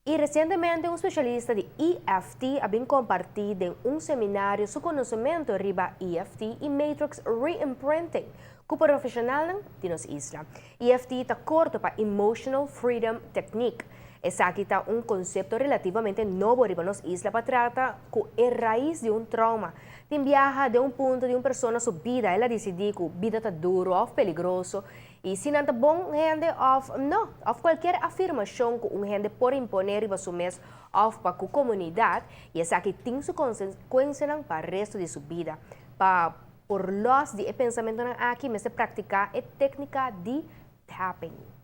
Y recientemente un specialista di EFT a bin comparti den un seminario su conocemento riba EFT y Matrix Reimprinting cu profesional di nos isla. EFT ta corto pa Emotional Freedom Technique. Esaki ta un concepto relativamente nobo riba nos isla pa trata cu e raiz di un trauma. Tin biaha den un punto di un persona su bida, el a dicidi cu bida ta duro of peligroso y si nan ta bon hende of no, of cualkier afirmacion cu un hende por impone riba su mes of pa cu comunidad, y esaki tin su consecuencianan pa resto di su bida. Pa por los di e pensamentonan aki, mester practica e tecnica di tapping.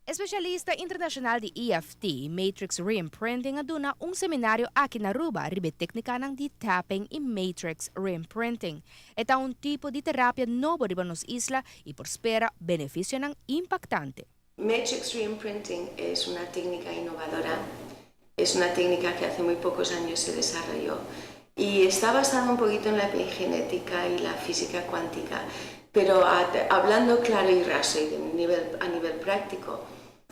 Especialista internacional di EFT, Matrix Reimprinting, a duna un seminario aki na Aruba riba tecnicanan di tapping y Matrix Reimprinting. E ta un tipo di terapia nobo riba nos isla y por spera beneficionan impactante. Matrix Reimprinting es una técnica innovadora, es una técnica que hace muy pocos años se desarrolló y está basada un poquito en la epigenética y la física cuántica, pero hablando claro y raso y a nivel práctico,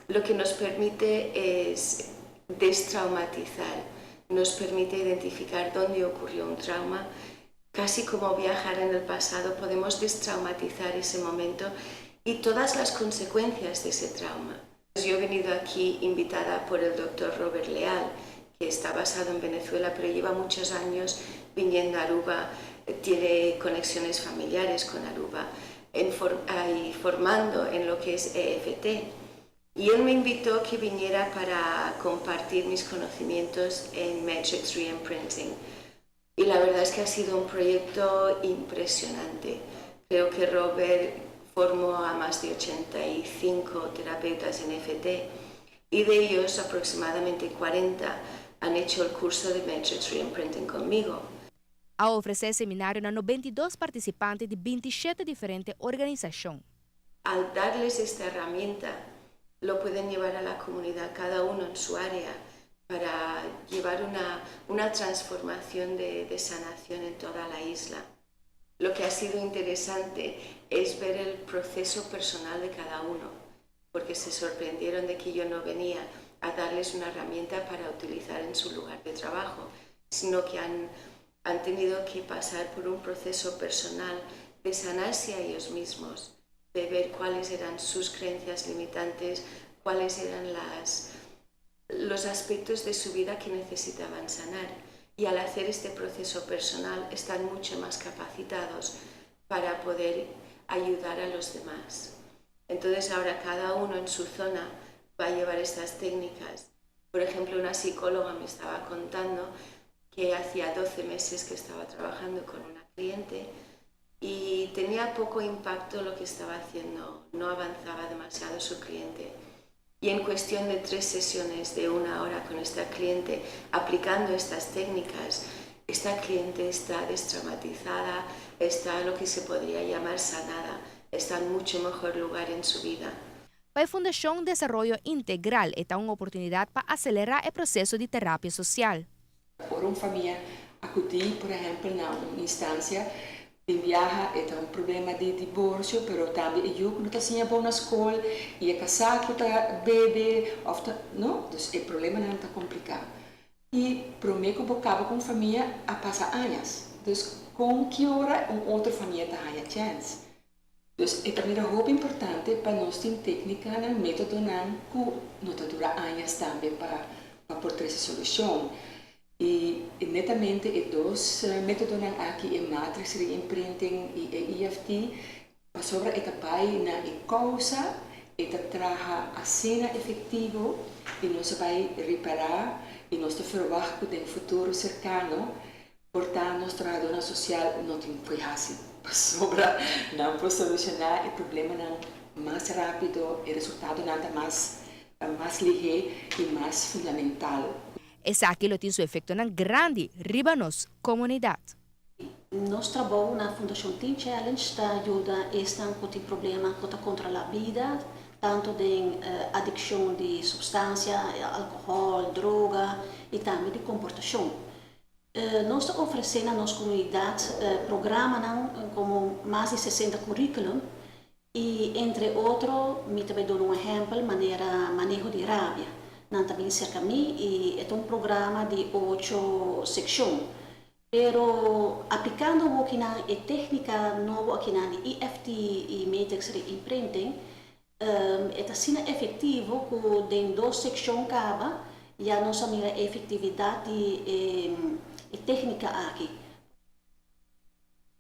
lo que nos permite es destraumatizar, nos permite identificar dónde ocurrió un trauma, casi como viajar en el pasado, podemos destraumatizar ese momento y todas las consecuencias de ese trauma. Yo he venido aquí invitada por el doctor Robert Leal, que está basado en Venezuela, pero lleva muchos años viniendo a Aruba, tiene conexiones familiares con Aruba, y formando en lo que es EFT. Y él me invitó que viniera para compartir mis conocimientos en Matrix Reimprinting. Y la verdad es que ha sido un proyecto impresionante. Creo que Robert formó a más de 85 terapeutas en EFT y de ellos aproximadamente 40 han hecho el curso de Matrix Reimprinting conmigo. A ofrece seminario na 92 participante di 27 diferente organisacion. Al darles esta herramienta, lo pueden llevar a la comunidad, cada uno en su área, para llevar una transformación de sanación en toda la isla. Lo que ha sido interesante es ver el proceso personal de cada uno, porque se sorprendieron de que yo no venía a darles una herramienta para utilizar en su lugar de trabajo, sino que han tenido que pasar por un proceso personal de sanarse a ellos mismos, de ver cuáles eran sus creencias limitantes, cuáles eran los aspectos de su vida que necesitaban sanar. Y al hacer este proceso personal están mucho más capacitados para poder ayudar a los demás. Entonces ahora cada uno en su zona va a llevar estas técnicas. Por ejemplo, una psicóloga me estaba contando que hacía 12 meses que estaba trabajando con una cliente y tenía poco impacto lo que estaba haciendo, no avanzaba demasiado su cliente. Y en cuestión de 3 sesiones de 1 hora con esta cliente, aplicando estas técnicas, esta cliente está destraumatizada, está lo que se podría llamar sanada, está en mucho mejor lugar en su vida. Pa Fundacion Desaroyo Integral ta un oportunidad pa acelera e proceso di terapia social. Ora un famia acudi, por ehempel, na un instancia di biaha, ta un problema di divorcio, pero tambe e yiu no ta siña bon na scol y e casa cu ta bebe, of ta, no? Dus e problemanan ta complica. Y prome cu bo caba cu famia a pasa aña. Dus cu ki ora un otro famia ta haya chance. Dus e tambe ta hopi importante pa nos tin tecnicanan, metodonan cu no ta dura aña tambe pa por trece solucion. Y netamente e dos metodonan aki, e Matrix Reimprinting y e EFT, pasobra e ta bay na e causa, e ta traha asina efectivo y nos ta bay repara y nos ta verwacht cu den futuro cercano, por tanto, nos trahadornan social no tin cu haci. Pasobra nan por soluciona e problemanan mas rapido y resultadonan ta mas lihe y mas fundamental. Esaki lo tin su efectonan grandi riba nos comunidad. Nos trabou na Fundacion Teen Challenge ta yuda esnan cu tin problema cu ta controla bida, tanto di adiccion di substancia, alcohol, droga y tambe di comportacion. Nos ta ofreciendo na nos comunidad programanan como mas di 60 curriculum. I entre otro, mi ta bay duna un ehempel manera maneho di rabia. Nan ta bin cerca mi y e ta un programa di ocho seccion. Pero aplicando awokinan e tecnica nobo akinan di EFT y Matrix Reimprinting, e ta asina efectivo cu den dos seccion caba ya nos a mira e efectividad di e tecnica aki.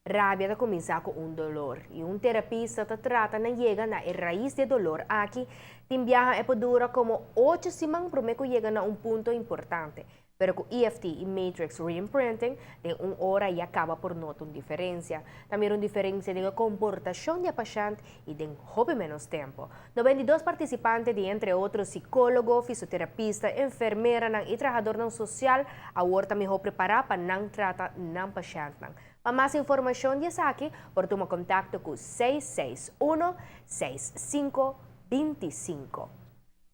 Rabia ta cuminsa cu un dolor y un terapista ta trata na yega na e rais di e dolor aki. Tin biaha e por dura como 8 siman prome cu yega na un punto importante. Pero cu EFT y Matrix Reimprinting, den un ora ya caba por nota un diferencia. Ta mira un diferencia den e comportacion di e pashent y den hopi menos tempo. 92 participante di entre otro psicologo, fisioterapista, enfermeranan y trahadornan social awor ta miho prepara pa nan trata nan pashentnan. Pa mas informacion di esaki por tuma contacto cu 661 65 25.